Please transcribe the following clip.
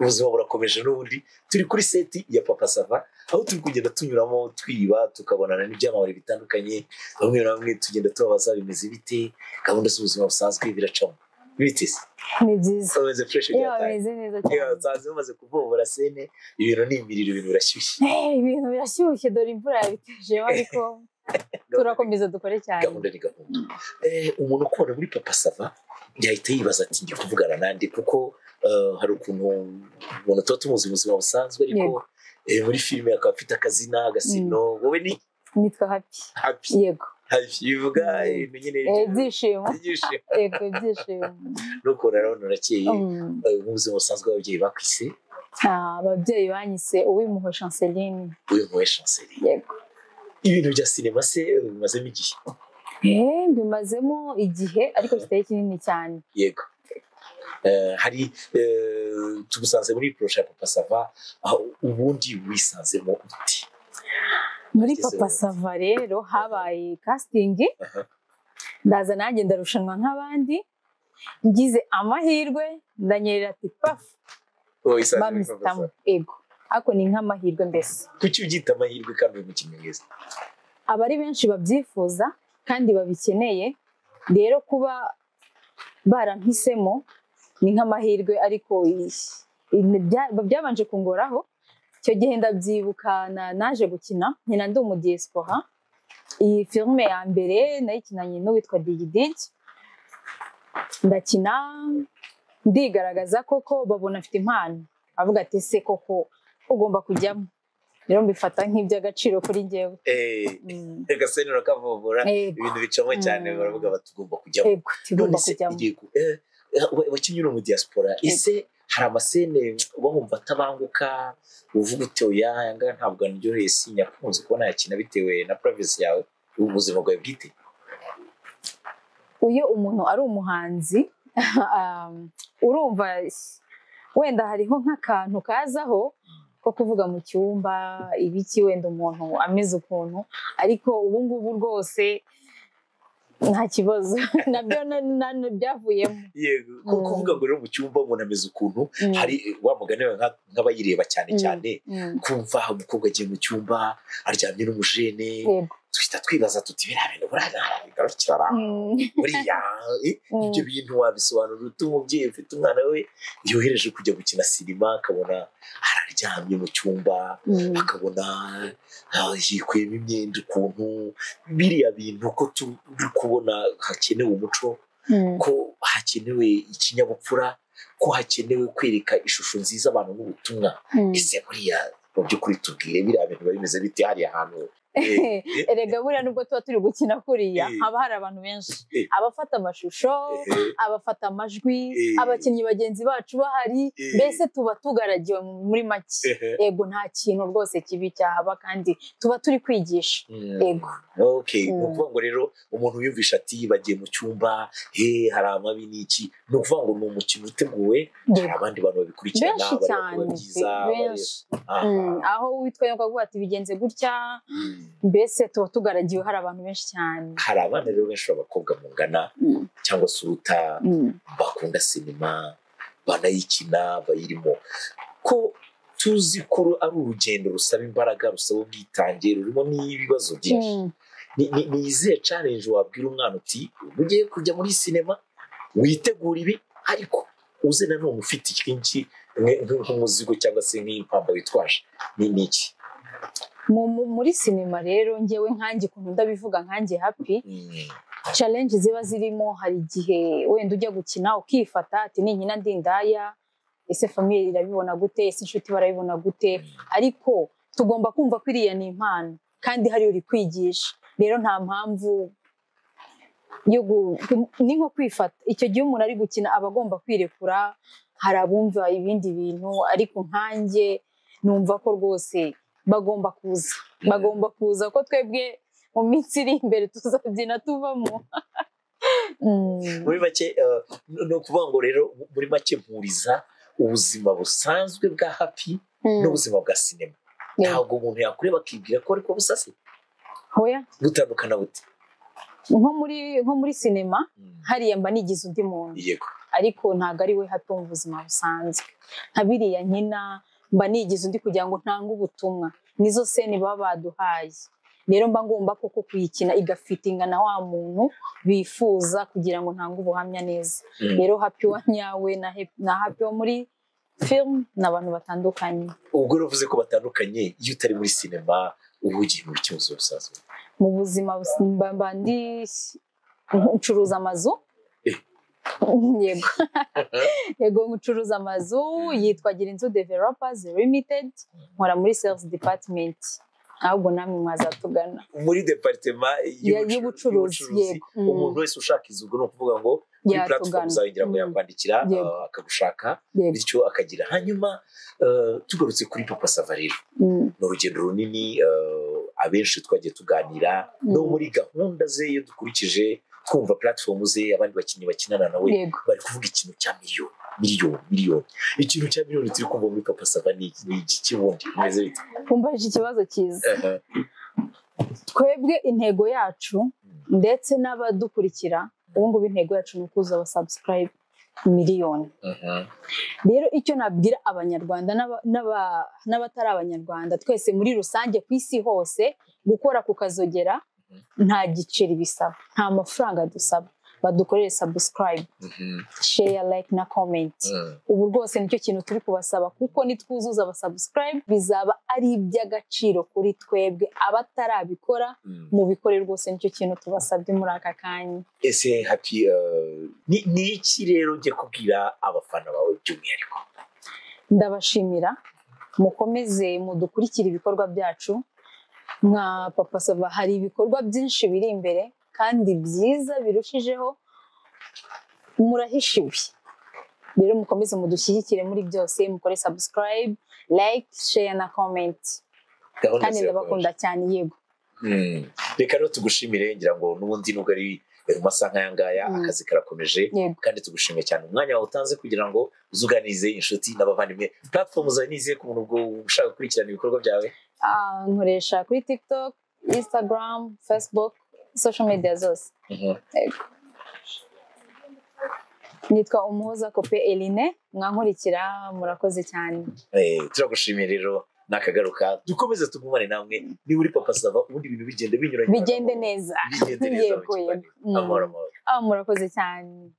Ubuzima burakomeje n'ubundi turi kuri set ya Papa Sava, aho turi kugenda tunyuramo twiba, tukabonana n'ibyamamare bitandukanye, bamwe na bamwe tugenda tubabaza bimeze bite, gahunda z'ubuzima busanzwe biracamo bite se? Ni byiza. Bameze fresh? Iyo byataye. Bameze neza cyane. Nsanze bamaze kuvubura scene, ibintu ni imiriro, ibintu birashyushye. Ibintu birashyushye, dore imvura yabitejeho, ariko turakomeza dukore cyane. Gahunda ni gahunda. Umuntu ukubona muri Papa Sava yahita yibaza ati: "Ngiye kuvugana nande?" Kuko hari ukuntu umuntu tuba tumuzi mu buzima busanzwe, ariko muri filime akaba afite akazina, agasino. Wowe ni? Nitwa Happy. Happy? Yego. Happy bivuga ibintu nyine? Ibyishimo. Ibyishimo. Yego, ibyishimo. Nukuntu urabona urakeye. Mu buzima busanzwe ababyeyi bakwise? Ah, ababyeyi banyise Uwimpuhwe Chanceline. Uwimpuhwe Chanceline? Yego. Ibintu bya sinema se bimazemo igihe? Mbimazemo igihe, ariko kitari kinini cyane. Yego. Hari tugusanze muri projet ya Papa Sava, aho ubundi wisanzemo uti? Muri Ugeze Papa Sava rero habaye casting, ndaza nanjye ndarushanwa nk'abandi, ngize amahirwe ndanyerera ati pafu. Oh, wisanze muri Papa Bampitamo. Sava. Ego, ariko ni nk'amahirwe mbese. Kuki ubyita amahirwe kandi uri umukinnyi mwiza? Aba ari benshi babyifuza kandi babikeneye, rero kuba barampisemo ni nk'amahirwe, ariko byabanje kungoraho. Icyo gihe ndabyibuka, naje gukina nkina ndi umudiyesipora. Iyi filime ya mbere nayikinanye n'uwitwa Digidigi, ndakina ndigaragaza koko, babona afite impano, avuga ati: "Ese koko ugomba kujyamo?" Rero mbifata nk'iby'agaciro kuri njyewe. Agasene urakavovora, ibintu bicamo cyane. Baravuga bati: "Ugomba kujyamo." Yego, tugomba None se kujyamo. Igiye wakinnye uri mu diaspora, ese hari amascene uba wumva atabanguka, uvuga uti: "Oya, aya ngaya ntabwo andyoheye, sinyakunze kuba nayakina," bitewe na privacy yawe, ubuzima bwawe bwite? Iyo umuntu ari umuhanzi, urumva wenda hariho nk'akantu kazaho ko kuvuga mu cyumba ibiki, wenda umuntu ameze ukuntu, ariko ubu ngubu rwose nta kibazo, nabyo byavuyemo. Yego, kuvuga ngo rero mu cyumba umuntu ameze ukuntu, hari wa mugani wawe nk'abayireba cyane cyane, kumva umukobwa agiye mu cyumba aryamye n'umujene, duhita twibaza tuti: "Biriya bintu buriya bigarukira ra?" Buriya ibyo bintu wabisobanura ute? Umubyeyi ufite umwana we yohereje kujya gukina sinema, akabona araryamye mu cyumba, akabona yikuyemo imyenda ukuntu, biriya bintu ko turi kubona hakenewe umuco, ko hakenewe ikinyabupfura, ko hakenewe kwereka ishusho nziza abantu n'ubutumwa, ese buriya mu by'ukuri tubwire, biriya bintu biba bimeze bite hariya hantu? Erega buriya nubwo tuba turi gukina kuriya, haba hari abantu benshi, abafata amashusho, abafata amajwi, abakinnyi bagenzi bacu bahari, mbese tuba tugaragiwe muri make. Yego, nta kintu rwose kibi cyahaba, kandi tuba turi kwigisha. Yego. Okay, ni ukuvuga ngo rero umuntu wiyumvisha ati bagiye mu cyumba, he hari amabi n'iki, ni ukuvuga ngo ni umukino uteguwe, hari abandi bantu babikurikirana, Benshi bareba ko cyane. biba byiza, Benshi. Aha. Aho witwa yuko avuga ati bigenze gutya, mbese tuba tugaragiwe, hari abantu benshi cyane. Hari abana rero benshi b'abakobwa mungana cyangwa se uruta, bakunda sinema, banayikina, bayirimo, ko tuzi ko ari urugendo rusaba imbaraga, rusaba ubwitange, rurimo n'ibibazo byinshi. Ni izihe challenge wabwira umwana uti: "Ugiye kujya muri sinema, witegura ibi, ariko uze nanone ufite iki ngiki nk'umuzigo cyangwa se nk'impamba witwaje"? Ni iki? Muri sinema rero, ngewe nkanjye ukuntu ndabivuga, nkanjye Happy, challenge ziba zirimo, hari igihe wenda ujya gukina ukifata ati: "Ninkina ndi indaya, ese famille irabibona gute? Ese inshuti barabibona gute?" Ariko tugomba kumva ko iriya ni impano, kandi hari uri kwigisha, rero nta mpamvu yo ni nko kwifata. Icyo gihe umuntu ari gukina aba agomba kwirekura. Hari abumva ibindi bintu, ariko nkanjye numva ko rwose bagomba kuza, bagomba kuza, ko twebwe mu minsi iri imbere tuzabyina tuvamo. Muri make, ni ukuvuga ngo rero muri make mpuriza ubuzima busanzwe bwa Happy n'ubuzima bwa sinema. Ntabwo umuntu yakureba akibwira ko ariko busase. Hoya. Butandukana bute? Nko muri sinema, hariya mba nigize undi muntu. Ariko ntabwo ari we Happy mu buzima busanzwe. Nka biriya nkina mba nigize undi kugira ngo ntange ubutumwa, nizo scene baba baduhaye. Rero mba ngomba koko kuyikina igafitinga na wa muntu bifuza kugira ngo ntange ubuhamya neza. Rero Happy wa nyawe na Happy wo muri film ni abantu batandukanye. Ubwo uvuze ko batandukanye, iyo utari muri sinema uba ugiye mu biki mu busanzwe? Mu buzima mba ndi ncuruza amazu. Yego. Yego, ncuruza amazu yitwa Girinzu Developers Limited, nkora muri sales department. Ahubwo namwe mwazatugana muri departement y'ubucuruzi. Umuntu wese ushaka inzu ni ukuvuga ngo kuri platform zawe ngira ngo yakwandikira akagushaka, bityo akagira. Hanyuma tugarutse kuri Papa Sava rero, ni urugendo runini, abenshi twagiye tuganira no muri gahunda ze, iyo dukurikije twumva platform ze, abandi bakinnyi bakinana nawe bari kuvuga ikintu cya miliyoni miliyoni. Ikintu cya miliyoni turi kumva muri Papa Sava ni iki kibundi bimeze bite? Umbajije ikibazo cyiza. Twebwe intego yacu ndetse n'abadukurikira ubu ngubu, intego yacu ni ukuzuza aba subscribe miliyoni. Rero icyo nabwira abanyarwanda n'abatari abanyarwanda twese muri rusange ku isi hose, gukora ku kazogera nta giceri bisaba, nta mafaranga dusaba, badukorere subscribe, share, like na comment. Ubu rwose nicyo kintu turi kubasaba, kuko nitwuzuza aba subscribe bizaba ari iby'agaciro kuri twebwe. Abatarabikora mubikore rwose, nicyo kintu tubasabye muri aka kanya. Ese Happy, ni iki rero ugiye kubwira abafana bawe by'umwihariko? Ndabashimira, mukomeze mudukurikire ibikorwa byacu nka Papa Sava. Hari ibikorwa byinshi biri imbere kandi byiza birushijeho, murahishiwe. Rero mukomeze mudushyigikire muri byose, mukore subscribe, like, share na comment. Kandi ndabakunda cyane. Yego. Reka rero tugushimire, ngira ngo n'ubundi nubwo ari mu masaha nk'aya ngaya akazi karakomeje, kandi tugushimiye cyane umwanya wawe utanze kugira ngo uzuganize inshuti n'abavandimwe. Platform zawe nizihe ku muntu ubwo ushaka gukurikirana ibikorwa byawe? Nkoresha kuri TikTok, Instagram, Facebook, social media zose. Nitwa Umuhoza Kope Eline, mwankurikira, murakoze cyane. Turagushimiye rero, nakagaruka dukomeze tugumane namwe ni muri Papa Sava, ubundi ibintu bigende binyuranye, bigende neza. Yego, yego. Amahoro amahoro. Murakoze cyane.